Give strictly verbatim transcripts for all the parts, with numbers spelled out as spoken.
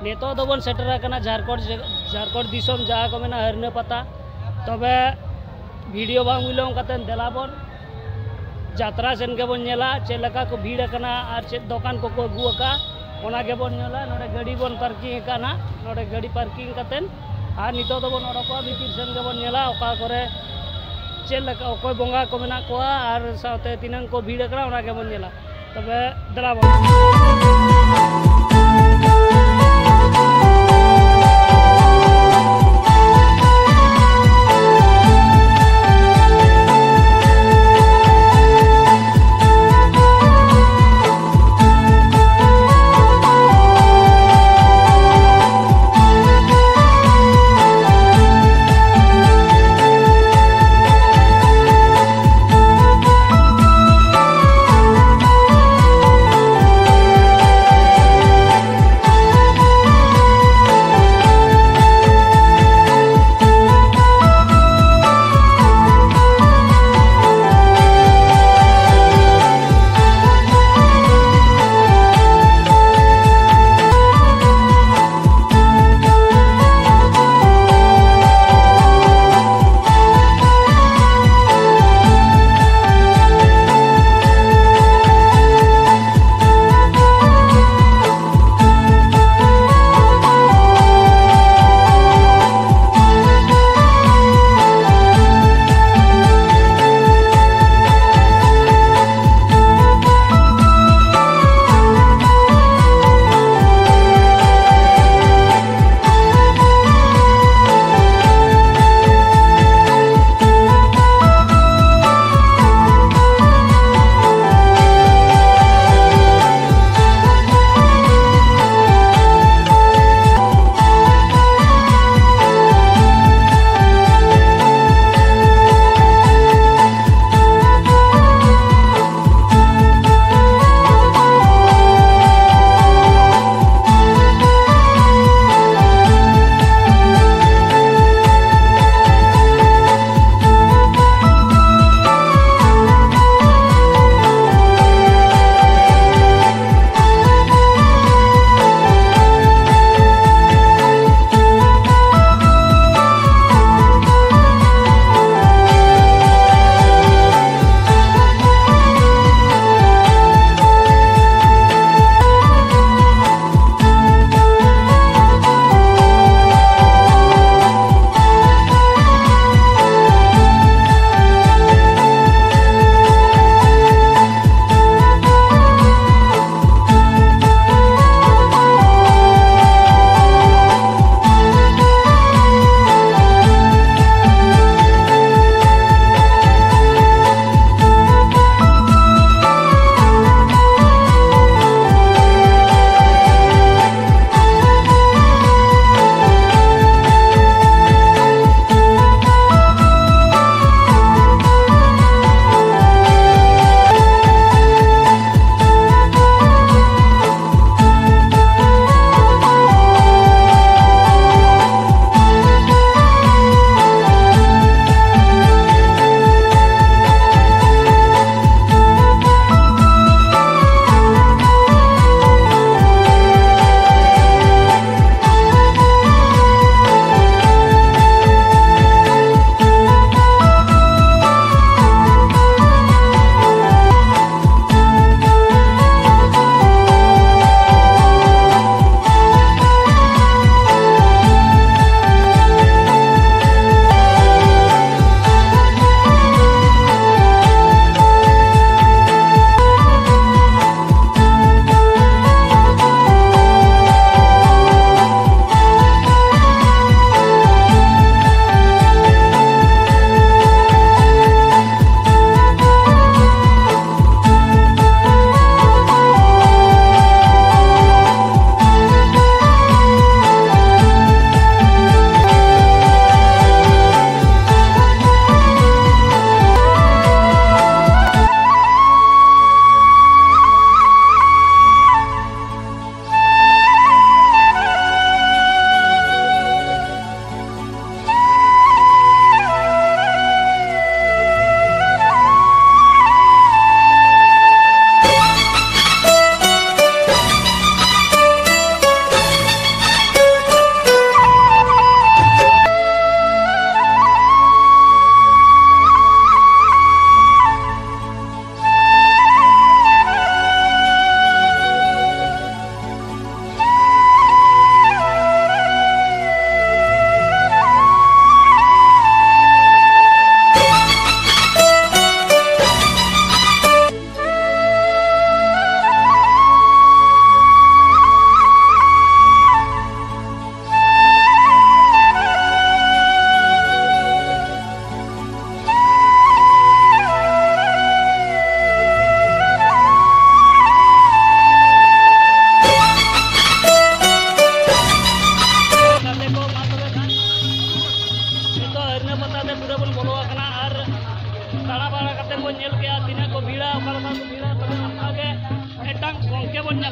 ᱱᱤᱛᱚᱜ ᱫᱚᱵᱚᱱ ᱥᱮᱴᱮᱨ ᱟᱠᱟᱱᱟ ᱡᱷᱟᱲᱠᱷᱚᱸᱰ, ᱡᱷᱟᱲᱠᱷᱚᱸᱰ ᱫᱤᱥᱚᱢ, ᱡᱟᱦᱟᱸ ᱠᱚ ᱢᱮᱱᱟ ᱦᱟᱹᱨᱱᱟᱹ ᱯᱟᱛᱟ᱾ ᱛᱚᱵᱮ ᱵᱷᱤᱰᱤᱭᱳ ᱵᱟᱝ ᱵᱤᱞᱚᱢ ᱠᱟᱛᱮ ᱫᱮᱞᱟ ᱵᱚᱱ ᱡᱟᱛᱨᱟ ᱥᱮᱱ ᱜᱮᱵᱚᱱ ᱧᱮᱞᱟ, ᱪᱮᱫ ᱞᱮᱠᱟ ᱠᱚ ᱵᱷᱤᱲ ᱟᱠᱟᱱᱟ ᱟᱨ ᱪᱮᱫ ᱫᱚᱠᱟᱱ ᱠᱚᱠᱚ ᱟᱹᱜᱩ ᱟᱠᱟᱫᱼᱟ, ᱚᱱᱟ ᱜᱮᱵᱚᱱ ᱧᱮᱞᱟ᱾ ᱱᱚᱰᱮ ᱜᱟᱹᱰᱤ ᱵᱚᱱ ᱯᱟᱨᱠᱤᱝ ᱟᱠᱟᱫᱼᱟ ᱱᱟᱦᱟᱜ, ᱱᱚᱰᱮ ᱜᱟᱹᱰᱤ ᱯᱟᱨᱠᱤᱝ ᱠᱟᱛᱮ ᱟᱨ ᱱᱤᱛᱚᱜ ᱫᱚᱵᱚᱱ ᱚᱰᱚᱠᱚᱜᱼᱟ, ᱵᱷᱤᱛᱤᱨ ᱥᱮᱱ ᱜᱮᱵᱚᱱ ᱧᱮᱞᱟ ᱚᱠᱟ ᱠᱚᱨᱮ ᱪᱮᱫ ᱞᱮᱠᱟ, ᱚᱠᱚᱭ ᱵᱚᱸᱜᱟ ᱠᱚ ᱢᱮᱱᱟᱜ ᱠᱚᱣᱟ ᱟᱨ ᱥᱟᱶᱛᱮ ᱛᱤᱱᱟᱹᱝ ᱠᱚ ᱵᱷᱤᱲ ᱟᱠᱟᱱᱟ, ᱚᱱᱟ ᱜᱮᱵᱚᱱ ᱧᱮᱞᱟ᱾ ᱛᱚᱵᱮ ᱫᱮᱞᱟ ᱵᱚᱱ᱾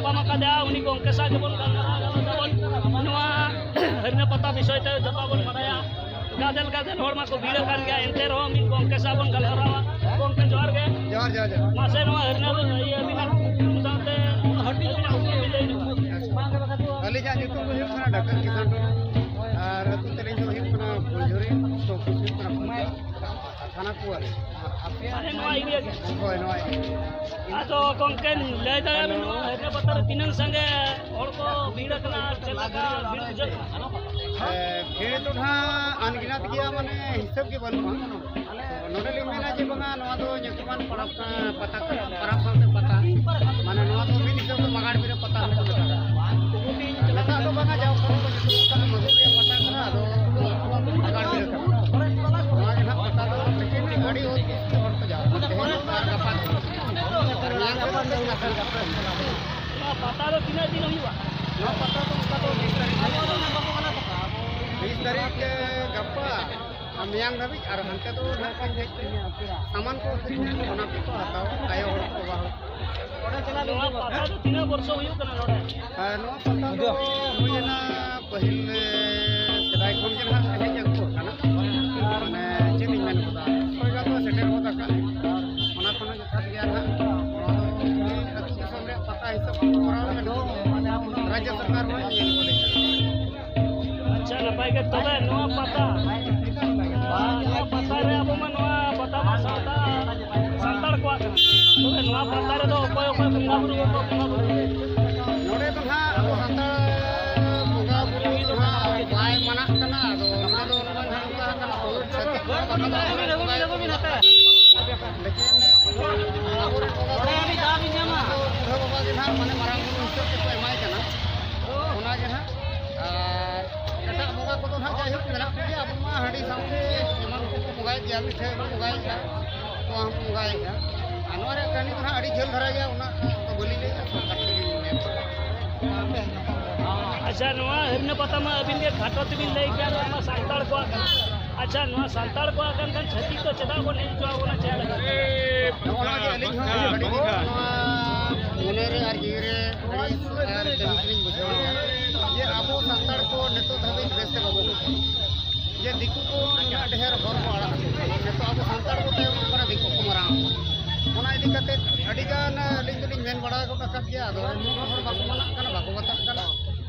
ᱧᱟᱯᱟᱢ ᱟᱠᱟᱫᱮᱭᱟ, ᱩᱱᱤ ᱜᱚᱢᱠᱮ ᱥᱟᱶ ᱜᱮᱵᱚᱱ ᱜᱟᱞᱢᱟᱨᱟᱣ ᱜᱟᱞᱚᱪ ᱟᱵᱚᱱ᱾ ᱱᱚᱣᱟ ᱦᱟᱹᱨᱱᱟᱹ ᱯᱟᱛᱟ ᱵᱤᱥᱚᱭ ᱛᱮ ᱡᱚᱛᱚ ᱵᱚᱱ ᱵᱟᱲᱟᱭᱟ᱾ ᱜᱟᱫᱮᱞ ᱜᱟᱫᱮᱞ ᱦᱚᱲ ᱢᱟᱠᱚ ᱵᱷᱤᱲ ᱟᱠᱟᱱ ᱜᱮᱭᱟ, ᱮᱱᱛᱮ ᱨᱮᱦᱚᱸ ᱢᱤᱫ ᱜᱚᱢᱠᱮ ᱥᱟᱶ ᱵᱚᱱ ᱜᱟᱞᱢᱟᱨᱟᱣᱟ᱾ ᱜᱚᱢᱠᱮ, ᱡᱚᱦᱟᱨ ᱜᱮ᱾ ᱡᱚᱦᱟᱨ, ᱡᱚᱦᱟᱨ, ᱡᱚᱦᱟᱨ᱾ ᱢᱟᱥᱮ, ᱱᱚᱣᱟ ᱦᱟᱹᱨᱱᱟᱹ, ᱤᱭᱟᱹ, ᱟᱹᱵᱤᱱᱟᱜ ᱧᱩᱛᱩᱢ ᱥᱟᱶᱛᱮ ᱟᱹᱵᱤᱱᱟᱜ ᱧᱩᱛᱩᱢ ᱵᱤᱱ ᱞᱟᱹᱭ ᱧᱚᱜᱟ᱾ ᱟᱹᱞᱤᱧᱟᱜ ᱧᱩᱛᱩᱢ ᱫᱚ ᱦᱩᱭᱩᱜ ᱠᱟᱱᱟ ᱰᱟᱠᱛᱟᱨ ᱠᱤᱥᱟᱱ ᱴᱩᱰᱩ ᱟᱨ ᱟᱹᱛᱩ ᱛᱟᱹᱞᱤᱧ ᱫᱚ ᱦᱩᱭᱩᱜ ᱠᱟᱱᱟ ᱯᱷᱩᱞᱡᱷᱩᱨᱤ, ᱛᱚ ᱚᱯᱷᱤᱥ ᱦᱩᱭᱩᱜ ᱠᱟᱱᱟ ᱯᱷᱩᱞᱡᱷᱩᱨᱤ᱾ ᱛᱷᱟᱱᱟ ᱯᱩᱣᱟᱨᱤ᱾ ᱢᱟᱱᱮ ᱱᱚᱣᱟ ᱮᱨᱤᱭᱟ ᱜᱮ? ᱦᱳᱭ, ᱱᱚᱣᱟ ᱮᱨᱤᱭᱟ᱾ ᱟᱫᱚ ᱜᱚᱢᱠᱮ, ᱞᱟᱹᱭ ᱫᱟᱲᱮᱭᱟᱜ ᱵᱤᱱ, ᱱᱚᱣᱟ ᱦᱟᱹᱨᱱᱟᱹ ᱯᱟᱛᱟ ᱨᱮ ᱛᱤᱱᱟᱹᱝ ᱥᱟᱸᱜᱮ ᱦᱚᱲ ᱠᱚ ᱵᱷᱤᱲ ᱟᱠᱟᱱᱟ, ᱪᱮᱫ ᱞᱮᱠᱟ ᱵᱷᱤᱲ ᱵᱩᱡᱷᱟᱹᱜ ᱠᱟᱱᱟ? ᱮ, ᱵᱷᱤᱲ ᱫᱚ ᱱᱟᱦᱟᱜ ᱟᱱᱜᱤᱱᱟᱛ ᱜᱮᱭᱟ, ᱢᱟᱱᱮ ᱦᱤᱥᱟᱹᱵ ᱜᱮ ᱵᱟᱹᱱᱩᱜᱼᱟ᱾ ᱱᱚᱰᱮ ᱞᱤᱧ ᱢᱮᱱᱟ ᱡᱮ ᱵᱟᱝᱟ, ᱱᱚᱣᱟ ᱫᱚ ᱧᱩᱛᱩᱢᱟᱱ ᱯᱚᱨᱚᱵᱽ ᱠᱟᱱᱟ, ᱯᱟᱛᱟ ᱠᱟᱱᱟ, ᱯᱚᱨᱚᱵᱽ ᱥᱟᱶᱛᱮ ᱯᱟᱛᱟ᱾ ᱢᱟᱱᱮ ᱱᱚᱣᱟ ᱫᱚ ᱢᱤᱫ ᱦᱤᱥᱟᱹᱵ ᱫᱚ ᱢᱟᱜᱟᱲ ᱵᱤᱨᱟᱹ ᱯᱟᱛᱟ ᱦᱚᱸᱠᱚ ᱢᱮᱛᱟᱜᱼᱟ᱾ ᱱᱮᱛᱟᱨ ᱫᱚ ᱵᱟᱝᱟ, ᱡᱟᱣ ᱠᱷᱚᱱ ᱠᱚ ᱧᱩᱛᱩᱢ ᱟᱠᱟᱫ ᱢᱟᱹᱜᱩᱨ ᱨᱮᱭᱟᱜ ᱯᱟᱛᱟ ᱠᱟᱱᱟ, ᱟᱫᱚ ᱢᱟᱜᱟᱲ ᱵᱤᱨᱟᱹ ᱠᱟᱱᱟ᱾ ᱱᱚᱣᱟ ᱜᱮ ᱱᱟᱦᱟᱜ ᱯᱟᱛᱟ ᱫᱚ, ᱞᱮᱠᱤᱱ ᱟᱹᱰᱤ ᱚᱛ ᱦᱚᱲ ᱠᱚ ᱡᱟᱣᱨᱟᱜᱼᱟ ᱛᱮᱦᱮᱧ ᱟᱨ ᱜᱟᱯᱟ ᱫᱚ᱾ ᱢᱮᱭᱟᱝ ᱥᱮᱫ ᱫᱚ ᱠᱟᱹᱡ ᱱᱟᱥᱮ ᱱᱟᱥᱮ᱾ ᱱᱚᱣᱟ ᱯᱟᱛᱟ ᱫᱚ ᱛᱤᱱᱟᱹᱜ ᱫᱤᱱ ᱦᱩᱭᱩᱜᱼᱟ? ᱱᱚᱣᱟ ᱯᱟᱛᱟ ᱫᱚ ᱚᱱᱠᱟ ᱫᱚ ᱵᱤᱥ ᱛᱟᱹᱨᱤᱠᱷ ᱦᱩᱭᱩᱜᱼᱟ᱾ ᱵᱤᱥ ᱛᱟᱹᱨᱤᱠᱷ, ᱮ, ᱜᱟᱯᱟ ᱟᱨ ᱢᱮᱭᱟᱝ ᱫᱷᱟᱹᱵᱤᱡ, ᱟᱨ ᱦᱟᱱᱛᱮ ᱫᱚ ᱱᱟᱦᱟᱜ ᱠᱷᱟᱱ ᱦᱮᱡ ᱥᱟᱢᱟᱱ ᱠᱚ ᱟᱹᱠᱷᱨᱤᱧᱟ, ᱚᱱᱟ ᱠᱚᱠᱚ ᱦᱟᱛᱟᱣᱟ ᱟᱭᱳ ᱦᱚᱲ ᱠᱚ, ᱵᱟᱵᱟ ᱦᱚᱲ ᱠᱚ᱾ ᱱᱚᱣᱟ ᱯᱟᱛᱟ ᱫᱚ ᱛᱤᱱᱟᱹᱜ ᱵᱚᱨᱥᱚ ᱦᱩᱭᱩᱜ ᱠᱟᱱᱟ ᱱᱚᱰᱮ? ᱟᱨ ᱱᱚᱣᱟ ᱯᱟᱛᱟ ᱫᱚ ᱦᱩᱭ ᱮᱱᱟ ᱯᱟᱹᱦᱤᱞ, ᱮ, ᱥᱮᱫᱟᱭ ᱠᱷᱚᱱ ᱜᱮ ᱱᱟᱦᱟᱜ ᱦᱮᱡ ᱟᱹᱜᱩ ᱟᱠᱟᱱᱟ᱾ ᱢᱟᱱᱮ ᱪᱮᱫ ᱤᱧ ᱢᱮᱱ ᱜᱚᱫᱟ, ᱥᱚᱭ ᱜᱟᱱ ᱫᱚ ᱥᱮᱴᱮᱨ ᱜᱚᱫ ᱟᱠᱟᱱᱟ᱾ ᱚᱱᱟ ᱠᱷᱚᱱ ᱦᱚᱸ ᱡᱚᱛᱷᱟᱛ ᱜᱮᱭᱟ ᱱᱟᱦᱟᱜ᱾ ᱱᱚᱣᱟ ᱫᱚ ᱠᱷᱟᱹᱞᱤ ᱟᱹᱛᱩ ᱫᱤᱥᱚᱢ ᱨᱮᱭᱟᱜ ᱯᱟᱛᱟ ᱦᱤᱥᱟᱹᱵ ᱛᱮ ᱠᱚᱨᱟᱣ ᱞᱮᱱᱟ᱾ ᱨᱟᱡᱽᱡᱚ ᱥᱚᱨᱠᱟᱨ ᱦᱚᱸ ᱧᱮᱞ ᱜᱚᱫ ᱟᱠᱟᱱᱟ᱾ ᱟᱪᱪᱷᱟ, ᱱᱟᱯᱟᱭ ᱜᱮ᱾ ᱛᱚᱵᱮ ᱱᱚᱣᱟ ᱯᱟᱛᱟ, ᱟᱨ ᱱᱚᱣᱟ ᱯᱟᱛᱟ ᱨᱮ ᱟᱵᱚ ᱢᱟ, ᱱᱚᱣᱟ ᱯᱟᱛᱟ ᱢᱟ ᱥᱟᱶᱛᱟ, ᱥᱟᱱᱛᱟᱲ ᱠᱚᱣᱟᱜ ᱠᱟᱱᱟ᱾ ᱛᱚᱵᱮ ᱱᱚᱣᱟ ᱯᱟᱛᱟ ᱨᱮᱫᱚ ᱚᱠᱚᱭ ᱚᱠᱚᱭ ᱵᱚᱸᱜᱟ ᱵᱩᱨᱩ ᱠᱚᱠᱚ ᱵᱚᱸᱜᱟ ᱵᱩᱨᱩᱭᱟ? ᱱᱚᱰᱮ ᱫᱚ ᱱᱟᱦᱟᱜ ᱟᱵᱚ ᱥᱟᱱᱛᱟᱲ ᱵᱚᱸᱜᱟ ᱵᱩᱨᱩ ᱫᱚ ᱱᱟᱦᱟᱜ ᱵᱟᱭ ᱢᱟᱱᱟᱜ ᱠᱟᱱᱟ᱾ ᱟᱫᱚ ᱱᱚᱰᱮ ᱫᱚ ᱱᱚᱜᱼᱚᱭ ᱱᱟᱦᱟᱜ ᱱᱚᱝᱠᱟ ᱠᱟᱱᱟ, ᱪᱷᱟᱹᱛᱤᱠ ᱠᱚ ᱵᱟᱠᱚ ᱵᱚᱸᱜᱟ ᱵᱩᱨᱩᱭᱟ᱾ ᱞᱮᱠᱤᱱ ᱟᱵᱚᱨᱮᱱ ᱵᱚᱸᱜᱟ ᱵᱩᱨᱩ ᱫᱚ ᱵᱩᱰᱷᱟᱹ ᱵᱟᱵᱟ ᱜᱮ ᱱᱟᱦᱟᱜ ᱢᱟᱱᱮ ᱢᱟᱨᱟᱝ ᱵᱩᱨᱩ ᱦᱤᱥᱟᱹᱵ ᱛᱮᱠᱚ ᱮᱢᱟᱭ ᱠᱟᱱᱟ᱾ ᱚᱱᱟ ᱜᱮ ᱱᱟᱦᱟᱜ᱾ ᱟᱨ ᱮᱴᱟᱜ ᱵᱚᱸᱜᱟ ᱠᱚᱫᱚ ᱱᱟᱦᱟᱜ ᱡᱟᱭᱦᱳᱠ ᱢᱮᱱᱟᱜ ᱠᱚᱜᱮᱭᱟ, ᱟᱵᱚ ᱢᱟ ᱦᱟᱺᱰᱤ ᱥᱟᱶᱛᱮ ᱮᱢᱟᱱ ᱠᱚᱠᱚ ᱵᱚᱸᱜᱟᱭᱮᱫ ᱜᱮᱭᱟ, ᱢᱤᱴᱷᱟᱹ ᱵᱚᱱ ᱵᱚᱸᱜᱟᱭᱮᱫ ᱜᱮᱭᱟ, ᱛᱚᱣᱟ ᱦᱚᱸᱵᱚᱱ ᱵᱚᱸᱜᱟᱭᱮᱫ ᱜᱮᱭᱟ᱾ ᱟᱨ ᱱᱚᱣᱟ ᱨᱮᱭᱟᱜ ᱠᱟᱹᱦᱱᱤ ᱫᱚ ᱱᱟᱦᱟᱜ ᱟᱹᱰᱤ ᱡᱷᱟᱹᱞ ᱫᱷᱟᱨᱟ ᱜᱮᱭᱟ, ᱩᱱᱟᱹᱜ ᱫᱚ ᱵᱟᱹᱞᱤᱧ ᱞᱟᱹᱭᱮᱫᱼᱟ, ᱥᱚᱨᱴᱠᱟᱴ ᱛᱮᱜᱮ ᱞᱤᱧ ᱢᱮᱱ ᱮᱫᱟ᱾ ᱟᱪᱪᱷᱟ, ᱱᱚᱣᱟ ᱦᱟᱹᱨᱱᱟᱹ ᱯᱟᱛᱟ ᱢᱟ ᱟᱹᱵᱤᱱ ᱜᱮ ᱠᱷᱟᱴᱚ ᱛᱮᱵᱤᱱ ᱞᱟᱹᱭ ᱠᱮᱜᱼᱟ, ᱱᱚᱣᱟ ᱢᱟ ᱥᱟᱱᱛᱟᱲ ᱠᱚᱣᱟᱜ ᱠᱟᱱᱟ᱾ ᱟᱪᱪᱷᱟ, ᱱᱚᱣᱟ ᱥᱟᱱᱛᱟᱲ ᱠᱚᱣᱟᱜ ᱠᱟᱱ ᱠᱷᱟᱱ ᱪᱷᱟᱹᱛᱤᱠ ᱫᱚ ᱪᱮᱫᱟᱜ ᱵᱚᱱ ᱦᱮᱡ ᱦᱚᱪᱚ ᱟᱵᱚᱱᱟ, ᱪᱮᱫ ᱞᱟᱹᱜᱤᱫ? ᱱᱚᱜᱼᱚ ᱱᱚᱣᱟ ᱜᱮ ᱟᱹᱞᱤᱧ ᱦᱚᱸ ᱟᱹᱰᱤ ᱫᱤᱱ ᱱᱚᱣᱟ ᱢᱚᱱᱮ ᱨᱮ ᱟᱨ ᱡᱤᱣᱤ ᱨᱮ ᱟᱹᱲᱤᱥ ᱟᱨ ᱠᱟᱹᱦᱤᱥ ᱞᱤᱧ ᱵᱩᱡᱷᱟᱹᱣ ᱮᱫᱟ ᱡᱮ ᱟᱵᱚ ᱥᱟᱱᱛᱟᱲ ᱠᱚ ᱱᱤᱛᱚᱜ ᱫᱷᱟᱹᱵᱤᱡ ᱵᱮᱥ ᱛᱮ ᱵᱟᱵᱚ ᱵᱩᱡᱷᱟᱹᱣ, ᱡᱮ ᱫᱤᱠᱩ ᱠᱚ ᱱᱩᱱᱟᱹᱜ ᱰᱷᱮᱨ ᱦᱚᱲ ᱠᱚ ᱟᱲᱟᱜ ᱟᱠᱚ ᱠᱟᱱᱟ᱾ ᱱᱤᱛᱚᱜ ᱟᱵᱚ ᱥᱟᱱᱛᱟᱲ ᱠᱚ ᱛᱟᱭᱚᱢᱚᱜ ᱠᱟᱱᱟ, ᱫᱤᱠᱩ ᱠᱚ ᱢᱟᱨᱟᱝ ᱟᱠᱚ ᱠᱟᱱᱟ᱾ ᱚᱱᱟ ᱤᱫᱤ ᱠᱟᱛᱮ ᱟᱹᱰᱤ ᱜᱟᱱ ᱟᱹᱞᱤᱧ ᱫᱚᱞᱤᱧ ᱢᱮᱱ ᱵᱟᱲᱟ ᱜᱚᱫ ᱟᱠᱟᱫ ᱜᱮᱭᱟ, ᱟᱫᱚ ᱮᱱᱦᱚᱸ ᱦᱚᱲ ᱵᱟᱠᱚ ᱢᱟᱱᱟᱜ ᱠᱟᱱᱟ, ᱵᱟᱠᱚ ᱵᱟᱛᱟᱜ ᱠᱟᱱᱟ᱾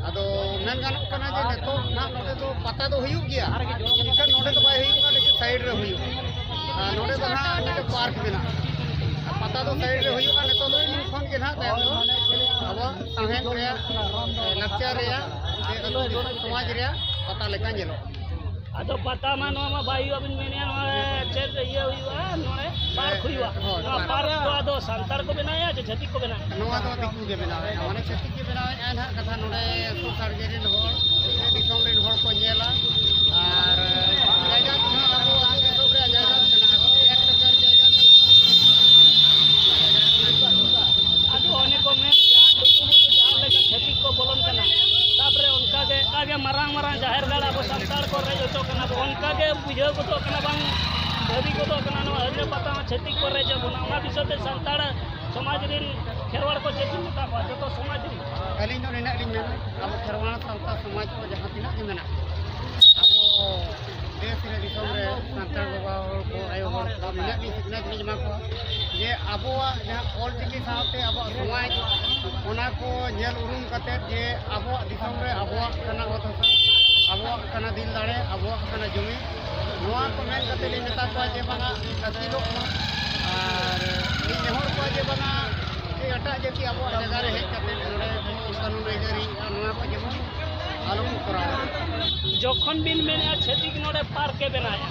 ᱟᱫᱚ ᱢᱮᱱ ᱜᱟᱱᱚᱜ ᱠᱟᱱᱟ ᱡᱮ ᱱᱤᱛᱚᱜ ᱱᱟᱦᱟᱜ ᱱᱚᱰᱮ ᱫᱚ ᱯᱟᱛᱟ ᱫᱚ ᱦᱩᱭᱩᱜ ᱜᱮᱭᱟ, ᱢᱮᱱᱠᱷᱟᱱ ᱱᱚᱰᱮ ᱫᱚ ᱵᱟᱭ ᱦᱩᱭᱩᱜᱼᱟ, ᱞᱮᱠᱤᱱ ᱥᱟᱭᱤᱰ ᱨᱮ ᱦᱩᱭᱩᱜᱼᱟ᱾ ᱟᱨ ᱱᱚᱰᱮ ᱫᱚ ᱱᱟᱦᱟᱜ ᱢᱤᱫᱴᱮᱱ ᱯᱟᱨᱠ ᱢᱮᱱᱟᱜᱼᱟ᱾ ᱟᱨ ᱯᱟᱛᱟ ᱫᱚ ᱥᱟᱭᱤᱰ ᱨᱮ ᱦᱩᱭᱩᱜᱼᱟ᱾ ᱱᱤᱛᱚᱜ ᱫᱚ ᱩᱱ ᱠᱷᱚᱱ ᱜᱮ ᱱᱟᱦᱟᱜ ᱛᱟᱭᱚᱢ ᱫᱚ ᱟᱵᱚᱣᱟᱜ ᱥᱟᱶᱦᱮᱫ ᱨᱮᱭᱟᱜ, ᱞᱟᱠᱪᱟᱨ ᱨᱮᱭᱟᱜ, ᱥᱮ ᱟᱹᱛᱩ ᱫᱤᱥᱚᱢ ᱥᱚᱢᱟᱡᱽ ᱨᱮᱭᱟᱜ ᱯᱟᱛᱟ ᱞᱮᱠᱟ ᱧᱮᱞᱚᱜᱼᱟ᱾ ᱟᱫᱚ ᱯᱟᱛᱟ ᱢᱟ ᱱᱚᱣᱟ ᱢᱟ ᱵᱟᱭ ᱦᱩᱭᱩᱜᱼᱟ ᱵᱤᱱ ᱢᱮᱱᱮᱫᱼᱟ, ᱱᱚᱣᱟ ᱪᱮᱫ ᱤᱭᱟᱹ ᱦᱩᱭᱩᱜᱼᱟ, ᱱᱚᱰᱮ ᱯᱟᱨᱠ ᱦᱩᱭᱩᱜᱼᱟ᱾ ᱦᱳᱭ, ᱱᱚᱣᱟ ᱯᱟᱨᱠ᱾ ᱯᱟᱨᱠ ᱫᱚ ᱟᱫᱚ ᱥᱟᱱᱛᱟᱲ ᱠᱚ ᱵᱮᱱᱟᱣᱮᱫᱼᱟ ᱥᱮ ᱪᱷᱟᱹᱛᱤᱠ ᱠᱚ ᱵᱮᱱᱟᱣᱮᱫᱼᱟ? ᱱᱚᱣᱟ ᱫᱚ ᱫᱤᱠᱩ ᱜᱮ ᱵᱮᱱᱟᱣᱮᱫᱼᱟ, ᱢᱟᱱᱮ ᱪᱷᱟᱹᱛᱤᱠ ᱜᱮ ᱵᱮᱱᱟᱣᱮᱫᱼᱟ ᱱᱟᱦᱟᱜ᱾ ᱠᱟᱛᱷᱟ ᱱᱚᱰᱮ ᱥᱩᱨ ᱥᱟᱰᱜᱮ ᱨᱮᱱ ᱦᱚᱲ, ᱥᱮ ᱫᱤᱥᱚᱢ ᱨᱮᱱ ᱦᱚᱲ ᱠᱚ ᱧᱮᱞᱟ᱾ ᱟᱨ ᱡᱟᱭᱜᱟ ᱠᱚᱦᱚᱸ ᱟᱵᱚ ᱟᱹᱛᱩ ᱫᱤᱥᱚᱢ ᱨᱮᱭᱟᱜ ᱡᱟᱭᱜᱟ ᱠᱟᱱᱟ, ᱮᱠ ᱮᱠᱟᱨ ᱡᱟᱭᱜᱟ ᱠᱟᱱᱟ᱾ ᱟᱫᱚ ᱚᱱᱮ ᱠᱚ ᱢᱮᱱ, ᱡᱟᱦᱟᱸ ᱞᱩᱜᱩᱵᱩᱨᱩ ᱡᱟᱦᱟᱸ ᱞᱮᱠᱟ ᱪᱷᱟᱹᱛᱤᱠ ᱠᱚ ᱵᱚᱞᱚᱱ ᱠᱟᱱᱟ, ᱛᱟᱯᱚᱨᱮ ᱚᱱᱠᱟ ᱜᱮ, ᱚᱱᱠᱟ ᱜᱮ ᱢᱟᱨᱟᱝ ᱢᱟᱨᱟᱝ ᱡᱟᱦᱮᱨ ᱜᱟᱲ ᱟᱵᱚ ᱥᱟᱱᱛᱟᱲ ᱠᱚ ᱨᱮᱡ ᱦᱚᱪᱚᱜ ᱠᱟᱱᱟ, ᱟᱫᱚ ᱚᱱᱠᱟ ᱜᱮ ᱵᱩᱡᱷᱟᱹᱣ ᱜᱚᱫᱚᱜ ᱠᱟᱱᱟ, ᱵᱟᱝ ᱵᱷᱟᱹᱵᱤ ᱜᱚᱫᱚᱜ ᱠᱟᱱᱟ, ᱱᱚᱣᱟ ᱦᱟᱹᱡᱨᱟᱹ ᱯᱟᱛᱟ ᱦᱚᱸ ᱪᱷᱟᱹᱛᱤᱠ ᱠᱚ ᱨᱮᱡ ᱟᱵᱚᱱᱟ᱾ ᱚᱱᱟ ᱵᱤᱥᱚᱭ ᱛᱮ ᱥᱟᱱᱛᱟᱲ ᱥᱚᱢᱟᱡᱽ ᱨᱮᱱ ᱠᱷᱮᱨᱣᱟᱲ ᱠᱚ ᱪᱮᱫ ᱵᱤᱱ ᱢᱮᱛᱟ ᱠᱚᱣᱟ, ᱡᱚᱛᱚ ᱥᱚᱢᱟᱡᱽ ᱨᱮᱱ? ᱟᱹᱞᱤᱧ ᱫᱚ ᱱᱤᱱᱟᱹᱜ ᱞᱤᱧ ᱢᱮᱱᱟ, ᱟᱵᱚ ᱠᱷᱮᱨᱣᱟᱲ ᱥᱟᱶᱛᱟ ᱥᱚᱢᱟᱡᱽ ᱠᱚ ᱡᱟᱦᱟᱸ ᱛᱤᱱᱟᱹᱜ ᱜᱮ ᱢᱮᱱᱟᱜ ᱠᱚᱣᱟ, ᱟᱵᱚ ᱫᱮᱥ ᱨᱮ, ᱫᱤᱥᱚᱢ ᱨᱮ ᱥᱟᱱᱛᱟᱲ ᱵᱟᱵᱟ ᱦᱚᱲ ᱠᱚ, ᱟᱭᱳ ᱦᱚᱲ ᱠᱚ, ᱱᱤᱱᱟᱹᱜ ᱜᱮ ᱥᱤᱠᱷᱱᱟᱹᱛ ᱞᱤᱧ ᱮᱢᱟ ᱠᱚᱣᱟ ᱡᱮ ᱟᱵᱚᱣᱟᱜ ᱡᱟᱦᱟᱸ ᱚᱞ ᱪᱤᱠᱤ ᱥᱟᱶᱛᱮ ᱟᱵᱚᱣᱟᱜ ᱥᱚᱢᱟᱡᱽ, ᱚᱱᱟ ᱠᱚ ᱧᱮᱞ ᱩᱨᱩᱢ ᱠᱟᱛᱮᱫ ᱡᱮ ᱟᱵᱚᱣᱟᱜ ᱫᱤᱥᱚᱢ ᱨᱮ ᱟᱵᱚᱣᱟᱜ ᱠᱟᱱᱟ ᱚᱛ ᱦᱟᱥᱟ, ᱟᱵᱚᱣᱟᱜ ᱠᱟᱱᱟ ᱫᱤᱞ ᱫᱟᱲᱮ, ᱟᱵᱚᱣᱟᱜ ᱠᱟᱱᱟ ᱡᱩᱢᱤ, ᱱᱚᱣᱟ ᱠᱚ ᱢᱮᱱ ᱠᱟᱛᱮᱫ ᱞᱤᱧ ᱢᱮᱛᱟ ᱠᱚᱣᱟ ᱡᱮ ᱵᱟᱝᱟ ᱟᱹᱠᱤᱞᱚᱜ ᱢᱟ᱾ ᱟᱨ ᱞᱤᱧ ᱱᱮᱦᱚᱨ ᱠᱚᱣᱟ ᱡᱮ ᱵᱟᱝᱟ ᱡᱮ ᱮᱴᱟᱜ ᱡᱟᱹᱛᱤ ᱟᱵᱚᱣᱟᱜ ᱡᱟᱭᱜᱟ ᱨᱮ ᱦᱮᱡ ᱠᱟᱛᱮᱫ ᱱᱚᱰᱮ ᱠᱚ ᱠᱟᱹᱱᱩᱱ ᱟᱹᱭᱫᱟᱹᱨᱤ ᱱᱚᱣᱟ ᱠᱚ ᱡᱮᱢᱚᱱ ᱟᱞᱚ ᱠᱚ ᱠᱚᱨᱟᱣᱟ᱾ ᱡᱚᱠᱷᱚᱱ ᱵᱤᱱ ᱢᱮᱱᱮᱫᱼᱟ ᱪᱷᱟᱹᱛᱤᱠ ᱱᱚᱰᱮ ᱯᱟᱨᱠ ᱮ ᱵᱮᱱᱟᱣᱮᱫᱼᱟ,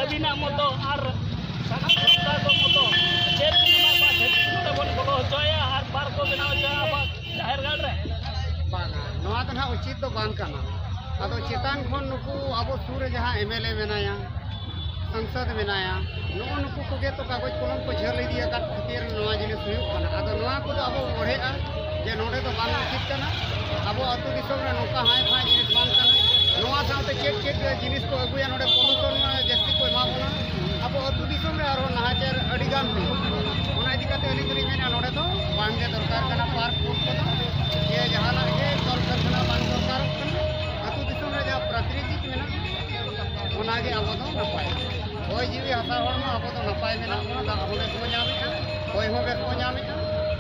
ᱟᱹᱵᱤᱱᱟᱜ ᱢᱚᱛᱚ ᱟᱨ ᱥᱟᱱᱟᱢ ᱥᱟᱱᱛᱟᱲ ᱠᱚ ᱢᱚᱛᱚ ᱪᱮᱫ ᱵᱤᱱ ᱮᱢᱟ ᱠᱚᱣᱟ? ᱪᱷᱟᱹᱛᱤᱠ ᱱᱚᱰᱮ ᱵᱚᱱ ᱵᱚᱞᱚ ᱦᱚᱪᱚᱭᱟ ᱟᱨ ᱯᱟᱨᱠ ᱠᱚ ᱵᱮᱱᱟᱣ ᱦᱚᱪᱚᱭᱟ ᱟᱵᱚᱣᱟᱜ ᱡᱟᱦᱮᱨ ᱜᱟᱲ ᱨᱮ? ᱵᱟᱝᱟ, ᱱᱚᱣᱟ ᱫᱚ ᱱᱟᱦᱟᱜ ᱩᱪᱤᱛ ᱫᱚ ᱵᱟᱝ ᱠᱟᱱᱟ᱾ ᱟᱫᱚ ᱪᱮᱛᱟᱱ ᱠᱷᱚᱱ ᱱᱩᱠᱩ ᱟᱵᱚ ᱥᱩᱨ ᱨᱮ ᱡᱟᱦᱟᱸ ᱮᱢ ᱮᱞ ᱮ ᱢᱮᱱᱟᱭᱟ, ᱥᱟᱝᱥᱚᱫᱽ ᱢᱮᱱᱟᱭᱟ, ᱱᱩᱜᱼᱩ ᱱᱩᱠᱩ ᱠᱚᱜᱮ ᱛᱚ ᱠᱟᱜᱚᱡᱽ ᱠᱚᱞᱚᱢ ᱠᱚ ᱡᱷᱟᱹᱞ ᱤᱫᱤ ᱟᱠᱟᱫ ᱠᱷᱟᱹᱛᱤᱨ ᱱᱚᱣᱟ ᱡᱤᱱᱤᱥ ᱦᱩᱭᱩᱜ ᱠᱟᱱᱟ᱾ ᱟᱫᱚ ᱱᱚᱣᱟ ᱠᱚᱫᱚ ᱟᱵᱚ ᱚᱲᱦᱮᱜᱼᱟ ᱡᱮ ᱱᱚᱰᱮ ᱫᱚ ᱵᱟᱝ ᱩᱪᱤᱛ ᱠᱟᱱᱟ, ᱟᱵᱚ ᱟᱹᱛᱩ ᱫᱤᱥᱚᱢ ᱨᱮ ᱱᱚᱝᱠᱟ ᱦᱟᱭ ᱯᱷᱟᱭ ᱡᱤᱱᱤᱥ ᱵᱟᱝ ᱠᱟᱱᱟ᱾ ᱱᱚᱣᱟ ᱥᱟᱶᱛᱮ ᱪᱮᱫ ᱪᱮᱫ ᱡᱤᱱᱤᱥ ᱠᱚ ᱟᱹᱜᱩᱭᱟ, ᱱᱚᱰᱮ ᱯᱚᱞᱩᱥᱚᱱ ᱡᱟᱹᱥᱛᱤ ᱠᱚ ᱮᱢᱟ ᱵᱚᱱᱟ, ᱟᱵᱚ ᱟᱹᱛᱩ ᱫᱤᱥᱚᱢ ᱨᱮ ᱟᱨᱦᱚᱸ ᱱᱟᱦᱟᱪᱟᱨ ᱟᱹᱰᱤ ᱜᱟᱱ ᱦᱩᱭᱩᱜᱼᱟ᱾ ᱚᱱᱟ ᱤᱫᱤ ᱠᱟᱛᱮ ᱟᱹᱞᱤᱧ ᱫᱚᱞᱤᱧ ᱢᱮᱱᱟ, ᱱᱚᱰᱮ ᱫᱚ ᱵᱟᱝ ᱜᱮ ᱫᱚᱨᱠᱟᱨ ᱠᱟᱱᱟ ᱯᱟᱨᱠ ᱠᱚᱫᱚ᱾ ᱡᱮ ᱡᱟᱦᱟᱱᱟᱜ ᱜᱮ ᱠᱚᱞ ᱠᱟᱨᱠᱷᱟᱱᱟ ᱵᱟᱝ ᱫᱚᱨᱠᱟᱨᱚᱜ ᱠᱟᱱᱟ᱾ ᱟᱹᱛᱩ ᱫᱤᱥᱚᱢ ᱨᱮ ᱡᱟᱦᱟᱸ ᱯᱨᱟᱠᱨᱤᱛᱤᱠ ᱢᱮᱱᱟᱜᱼᱟ, ᱚᱱᱟ ᱜᱮ ᱟᱵᱚ ᱫᱚ ᱱᱟᱯᱟᱭ᱾ ᱦᱚᱭ ᱡᱤᱣᱤ ᱦᱟᱥᱟ ᱦᱚᱲᱢᱚ ᱟᱵᱚ ᱫᱚ ᱱᱟᱯᱟᱭ ᱢᱮᱱᱟᱜ ᱵᱚᱱᱟ, ᱫᱟᱜ ᱦᱚᱸ ᱵᱮᱥ ᱵᱚᱱ ᱧᱟᱢᱮᱫᱼᱟ, ᱦᱚᱭ ᱦᱚᱸ ᱵᱮᱥ ᱵᱚᱱ ᱧᱟᱢᱮᱫᱼᱟ,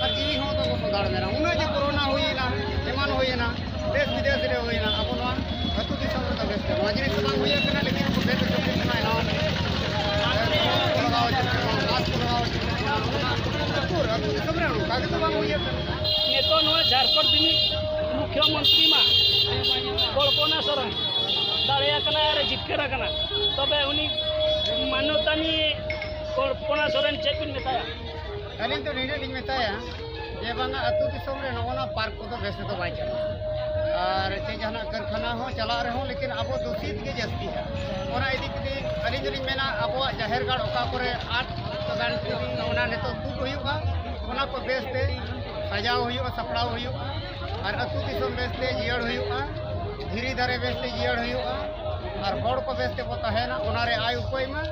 ᱟᱨ ᱡᱤᱣᱤ ᱦᱚᱸ ᱛᱟᱵᱚ ᱥᱚᱸᱫᱷᱟᱲ ᱢᱮᱱᱟᱜᱼᱟ᱾ ᱩᱱᱟᱹᱜ ᱡᱮ ᱠᱳᱨᱳᱱᱟ ᱦᱩᱭᱮᱱᱟ, ᱮᱢᱟᱱ ᱦᱩᱭᱮᱱᱟ, ᱫᱮᱥ ᱵᱤᱫᱮᱥ ᱨᱮ ᱦᱩᱭᱮᱱᱟ, ᱟᱵᱚ ᱱᱚᱣᱟ ᱟᱹᱛᱩ ᱫᱤᱥᱚᱢ ᱨᱮᱫᱚ ᱵᱮᱥ ᱛᱮ ᱱᱚᱣᱟ ᱡᱤᱱᱤᱥ ᱵᱟᱝ ᱦᱩᱭ ᱟᱠᱟᱱᱟ᱾ ᱞᱮᱠᱤᱱ ᱩᱱᱠᱩ ᱵᱮᱥ ᱦᱚᱪᱚ ᱠᱚ ᱠᱟᱱᱟ, ᱱᱚᱣᱟ ᱢᱟᱥᱠ ᱠᱚ ᱞᱟᱜᱟᱣ ᱦᱚᱪᱚ ᱠᱚ ᱠᱟᱱᱟ, ᱢᱟᱥᱠ ᱠᱚ ᱞᱟᱜᱟᱣ ᱦᱚᱪᱚ ᱠᱚ ᱠᱟᱱᱟ, ᱚᱱᱟ ᱩᱠᱩᱨ ᱟᱹᱛᱩ ᱫᱤᱥᱚᱢ ᱨᱮ ᱚᱱᱠᱟ ᱜᱮᱛᱚ ᱵᱟᱝ ᱦᱩᱭ ᱟᱠᱟᱱᱟ᱾ ᱱᱤᱛᱚᱜ ᱱᱚᱣᱟ ᱡᱷᱟᱲᱠᱷᱚᱸᱰ ᱨᱤᱱᱤᱡ ᱢᱩᱠᱷᱭᱚᱢᱚᱱᱛᱨᱤ ᱢᱟ ᱠᱚᱞᱯᱚᱱᱟ ᱥᱚᱨᱮᱱ ᱫᱟᱲᱮᱭᱟᱠᱟᱱᱟ ᱟᱨ ᱡᱤᱛᱠᱟᱹᱨ ᱟᱠᱟᱱᱟ, ᱛᱚᱵᱮ ᱩᱱᱤ ᱢᱟᱱᱚᱛᱟᱱᱤ ᱠᱚᱞᱯᱚᱱᱟ ᱥᱚᱨᱮᱱ ᱪᱮᱫ ᱵᱤᱱ ᱢᱮᱛᱟᱭᱟ? ᱟᱹᱞᱤᱧ ᱫᱚ ᱱᱤᱱᱟᱹᱜ ᱞᱤᱧ ᱢᱮᱛᱟᱭᱟ ᱡᱮ ᱵᱟᱝᱟ, ᱟᱹᱛᱩ ᱫᱤᱥᱚᱢ ᱨᱮ ᱱᱚᱜᱼᱚ ᱱᱟ ᱯᱟᱨᱠ ᱠᱚᱫᱚ ᱵᱮᱥ ᱛᱮᱫᱚ ᱵᱟᱭ ᱪᱟᱞᱟᱜᱼᱟ᱾ ᱟᱨ ᱪᱮᱫ ᱡᱟᱦᱟᱱᱟᱜ ᱠᱟᱨᱠᱷᱟᱱᱟ ᱦᱚᱸ ᱪᱟᱞᱟᱜ ᱨᱮᱦᱚᱸ, ᱞᱮᱠᱤᱱ ᱟᱵᱚ ᱫᱩᱥᱤᱛ ᱜᱮ ᱡᱟᱹᱥᱛᱤᱜᱼᱟ᱾ ᱚᱱᱟ ᱤᱫᱤ ᱠᱟᱛᱮ ᱟᱹᱞᱤᱧ ᱫᱚᱞᱤᱧ ᱢᱮᱱᱟ, ᱟᱵᱚᱣᱟᱜ ᱡᱟᱦᱮᱨ ᱜᱟᱲ ᱚᱠᱟ ᱠᱚᱨᱮ ᱟᱨᱴ ᱜᱟᱱ ᱚᱱᱟ ᱱᱤᱛᱚᱜ ᱛᱩᱫ ᱦᱩᱭᱩᱜᱼᱟ, ᱚᱱᱟ ᱠᱚ ᱵᱮᱥ ᱛᱮ ᱥᱟᱡᱟᱣ ᱦᱩᱭᱩᱜᱼᱟ, ᱥᱟᱯᱲᱟᱣ ᱦᱩᱭᱩᱜᱼᱟ, ᱟᱨ ᱟᱹᱛᱩ ᱫᱤᱥᱚᱢ ᱵᱮᱥ ᱛᱮ ᱡᱤᱭᱟᱹᱲ ᱦᱩᱭᱩᱜᱼᱟ, ᱫᱷᱤᱨᱤ ᱫᱟᱨᱮ ᱵᱮᱥ ᱛᱮ ᱡᱤᱭᱟᱹᱲ ᱦᱩᱭᱩᱜᱼᱟ, ᱟᱨ ᱦᱚᱲ ᱠᱚ ᱵᱮᱥ ᱛᱮᱠᱚ ᱛᱟᱦᱮᱱᱟ, ᱚᱱᱟᱨᱮ ᱟᱭ ᱩᱯᱟᱹᱭ ᱢᱟ᱾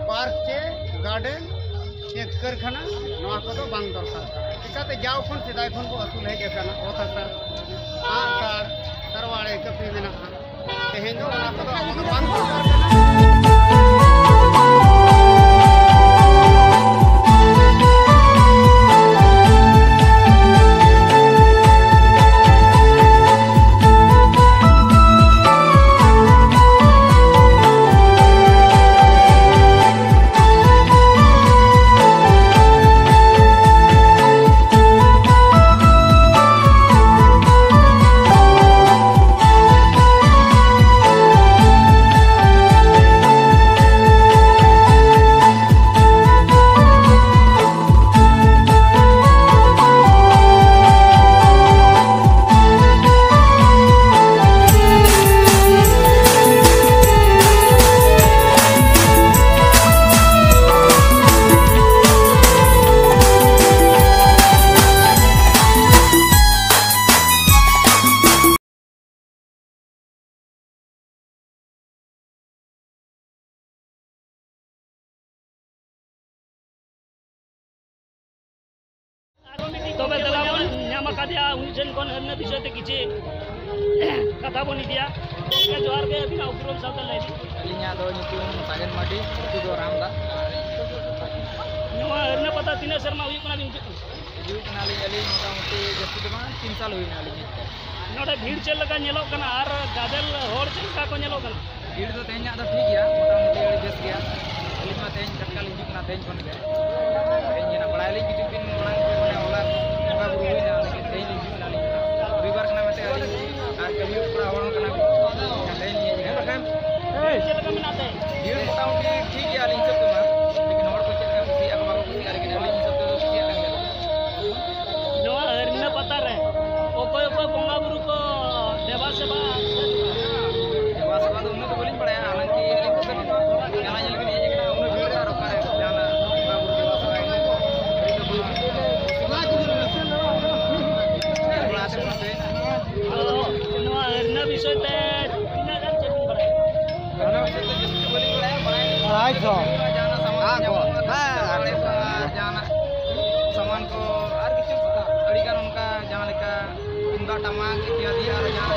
ᱯᱟᱨᱠ ᱪᱮ ᱜᱟᱨᱰᱮᱱ ᱪᱮ ᱠᱟᱹᱨᱠᱷᱟᱱᱟ, ᱱᱚᱣᱟ ᱠᱚᱫᱚ ᱵᱟᱝ ᱫᱚᱨᱠᱟᱨ ᱠᱟᱱᱟ᱾ ᱪᱤᱠᱟᱹᱛᱮ ᱡᱟᱣ ᱠᱷᱚᱱ, ᱥᱮᱫᱟᱭ ᱠᱷᱚᱱ ᱵᱚ ᱟᱹᱥᱩᱞ ᱦᱮᱡ ᱟᱠᱟᱱᱟ, ᱚᱛ ᱦᱟᱥᱟ, ᱟᱜᱼᱥᱟᱨ, ᱛᱟᱨᱣᱟᱲᱮ ᱠᱟᱹᱯᱤ ᱢᱮᱱᱟᱜᱼᱟ᱾ ᱛᱮᱦᱮᱧ ᱫᱚ ᱚᱱᱟ ᱠᱚᱫᱚ ᱟᱵᱚ ᱫᱚ ᱵᱟᱝ ᱫᱚᱨᱠᱟᱨ ᱠᱟᱱᱟ᱾ ᱛᱚᱵᱮ ᱫᱮᱞᱟ ᱵᱚᱱ ᱧᱟᱢ ᱟᱠᱟᱫᱮᱭᱟ, ᱩᱱᱤ ᱴᱷᱮᱱ ᱠᱷᱚᱱ ᱦᱟᱹᱨᱱᱟᱹ ᱵᱤᱥᱚᱭ ᱛᱮ ᱠᱤᱪᱷᱤ ᱠᱟᱛᱷᱟ ᱵᱚᱱ ᱤᱫᱤᱭᱟ᱾ ᱜᱚᱢᱠᱮ ᱡᱚᱦᱟᱨ ᱜᱮ, ᱟᱹᱵᱤᱱᱟᱜ ᱩᱯᱨᱩᱢ ᱥᱟᱶᱛᱮ ᱞᱟᱹᱭ ᱵᱤᱱ᱾ ᱟᱹᱞᱤᱧᱟᱜ ᱫᱚ ᱧᱩᱛᱩᱢ ᱥᱟᱜᱮᱱ ᱢᱟᱨᱰᱤ, ᱟᱹᱛᱩ ᱫᱚ ᱨᱟᱢᱫᱟ᱾ ᱱᱚᱣᱟ ᱦᱟᱹᱨᱱᱟᱹ ᱯᱟᱛᱟ ᱛᱤᱱᱟᱹᱜ ᱥᱮᱨᱢᱟ ᱦᱩᱭᱩᱜ ᱠᱟᱱᱟ ᱵᱤᱱ ᱦᱤᱡᱩᱜ ᱠᱟᱱᱟ? ᱦᱤᱡᱩᱜ ᱠᱟᱱᱟᱞᱤᱧ ᱟᱹᱞᱤᱧ ᱢᱚᱴᱟᱢᱩᱴᱤ ᱡᱟᱹᱥᱛᱤ ᱫᱚ ᱵᱟᱝ, ᱛᱤᱱ ᱥᱟᱞ ᱦᱩᱭᱱᱟ ᱟᱹᱞᱤᱧ ᱦᱮᱡ ᱠᱟᱱᱟ᱾ ᱱᱚᱰᱮ ᱵᱷᱤᱲ ᱪᱮᱫ ᱞᱮᱠᱟ ᱧᱮᱞᱚᱜ ᱠᱟᱱᱟ ᱟᱨ ᱜᱟᱫᱮᱞ ᱦᱚᱲ ᱪᱮᱫ ᱞᱮᱠᱟ ᱠᱚ ᱧᱮᱞᱚᱜ ᱠᱟᱱᱟ? ᱵᱷᱤᱲ ᱫᱚ ᱛᱮᱦᱮᱧᱟᱜ ᱫᱚ ᱴᱷᱤᱠ ᱜᱮᱭᱟ, ᱢᱚᱴᱟᱢᱩᱴᱤ ᱟᱹᱰᱤ ᱵᱮᱥ ᱜᱮᱭᱟ᱾ ᱟᱹᱞᱤᱧ ᱢᱟ ᱛᱮᱦᱮᱧ ᱴᱟᱴᱠᱟ ᱞᱤᱧ ᱦᱤᱡᱩᱜ ᱠᱟᱱᱟ, ᱛᱮᱦᱮᱧ ᱠᱷᱚᱱ ᱜᱮ᱾ ᱛᱮᱦᱮᱧ ᱜᱮ ᱱᱟᱜ ᱵᱟᱲᱟᱭᱟᱞᱤᱧ ᱠᱤᱪᱷᱩ ᱫᱤᱱ ᱢᱟᱲᱟᱝ ᱠᱷᱚᱱ, ᱢᱟᱱᱮ ᱦᱚᱞᱟ ᱵᱚᱸᱜᱟ ᱵᱩᱨᱩ ᱦᱩᱭᱱᱟ, ᱞᱮᱠᱤᱱ ᱛᱮᱦᱮᱧ ᱞᱤᱧ ᱦᱤᱡᱩᱜ ᱠᱟᱱᱟ, ᱟᱹᱞᱤᱧ ᱫᱚ ᱨᱚᱵᱤᱵᱟᱨ ᱠᱟᱱᱟ ᱢᱮᱱᱛᱮ ᱟᱹᱞᱤᱧ ᱟᱨ ᱠᱟᱹᱢᱤ ᱠᱚᱲᱟ ᱦᱚᱲ ᱦᱚᱸ ᱠᱟᱱᱟ ᱠᱚ, ᱛᱮᱦᱮᱧ ᱞᱤᱧ ᱦᱮᱡ ᱠᱟᱱᱟ᱾ ᱵᱷᱤᱲ ᱪᱮᱫ ᱞᱮᱠᱟ ᱢᱮᱱᱟᱜ ᱛᱮ? ᱵᱷᱤᱲ ᱢᱚᱴᱟᱢᱩᱴᱤ ᱴᱷᱤᱠ ᱜᱮᱭᱟ ᱟᱹᱞᱤᱧ ᱦᱤᱥᱟᱹᱵ ᱛᱮᱢᱟ, ᱞᱮᱠᱤᱱ ᱦᱚᱲ ᱠᱚ ᱪᱮᱫ ᱞᱮᱠᱟ ᱠᱩᱥᱤᱭᱟᱜᱼᱟ ᱠᱚ ᱵᱟᱠᱚ ᱠᱩᱥᱤᱭᱟᱜᱼᱟ, ᱞᱮᱠᱤᱱ ᱟᱹᱞᱤᱧ ᱦᱤᱥᱟᱹᱵ ᱛᱮᱫᱚ ᱠᱩᱥᱤᱭᱟᱜ ᱠᱟᱱ ᱜᱮᱭᱟ᱾ ᱱᱚᱣᱟ ᱦᱟᱹᱨᱱᱟᱹ ᱯᱟᱛᱟ ᱨᱮ ᱚᱠᱚᱭ ᱚᱠᱚᱭ ᱵᱚᱸᱜᱟ ᱵᱩᱨᱩ ᱠᱚ ᱫᱮᱵᱟ ᱥᱮᱵᱟ? ᱫᱮᱵᱟ ᱥᱮᱵᱟ ᱫᱚ ᱩᱱᱟᱹᱜ ᱫᱚ ᱵᱟᱹᱞᱤᱧ ᱵᱟᱲᱟᱭᱟ, ᱦᱟᱞᱟᱝᱠᱤ ᱟᱹᱞᱤᱧ ᱫᱚ ᱠᱟᱹᱴᱤᱡ ᱱᱚᱣᱟ ᱢᱮᱞᱟ ᱧᱮᱞ ᱜᱮᱞᱤᱧ ᱦᱮᱡ ᱟᱠᱟᱱᱟ᱾ ᱩᱱᱟᱹᱜ ᱵᱷᱤᱲ ᱨᱮ ᱟᱨ ᱚᱠᱟᱨᱮ ᱡᱟᱦᱟᱱᱟᱜ ᱵᱚᱸᱜᱟ ᱵᱩᱨᱩ ᱫᱮᱵᱟ ᱥᱮᱵᱟ ᱮᱱᱮᱡ ᱠᱚ? ᱧᱮᱞ ᱵᱟᱲᱟ ᱠᱟᱛᱮ ᱢᱚᱡᱽ ᱦᱩᱭᱱᱟ᱾ ᱟᱫᱚ ᱱᱚᱣᱟ ᱦᱟᱹᱨᱱᱟᱹ ᱵᱤᱥᱚᱭ ᱛᱮ ᱛᱤᱱᱟᱹᱜ ᱜᱟᱱ ᱪᱮᱫ ᱵᱤᱱ ᱵᱟᱲᱟᱭᱟ? ᱦᱟᱹᱨᱱᱟᱹ ᱵᱤᱥᱚᱭ ᱛᱮ ᱡᱟᱹᱥᱛᱤ ᱫᱚ ᱵᱟᱹᱞᱤᱧ ᱵᱟᱲᱟᱭᱟ, ᱵᱟᱲᱟᱭ ᱟᱹᱞᱤᱧ ᱟᱲᱟᱭ ᱥᱚ᱾ ᱡᱟᱦᱟᱱᱟᱜ ᱥᱟᱢᱟᱱ ᱠᱚ ᱧᱟᱢᱚᱜᱼᱟ, ᱦᱮᱸ, ᱟᱨ ᱡᱟᱦᱟᱱᱟᱜ ᱥᱟᱢᱟᱱ ᱠᱚ ᱟᱨ ᱠᱤᱪᱷᱩ ᱟᱹᱰᱤᱜᱟᱱ ᱚᱱᱠᱟ ᱡᱟᱦᱟᱸ ᱞᱮᱠᱟ ᱛᱩᱢᱫᱟᱜ ᱴᱟᱢᱟᱠ ᱤᱛᱭᱟᱫᱤ ᱟᱨ ᱡᱟᱦᱟᱸ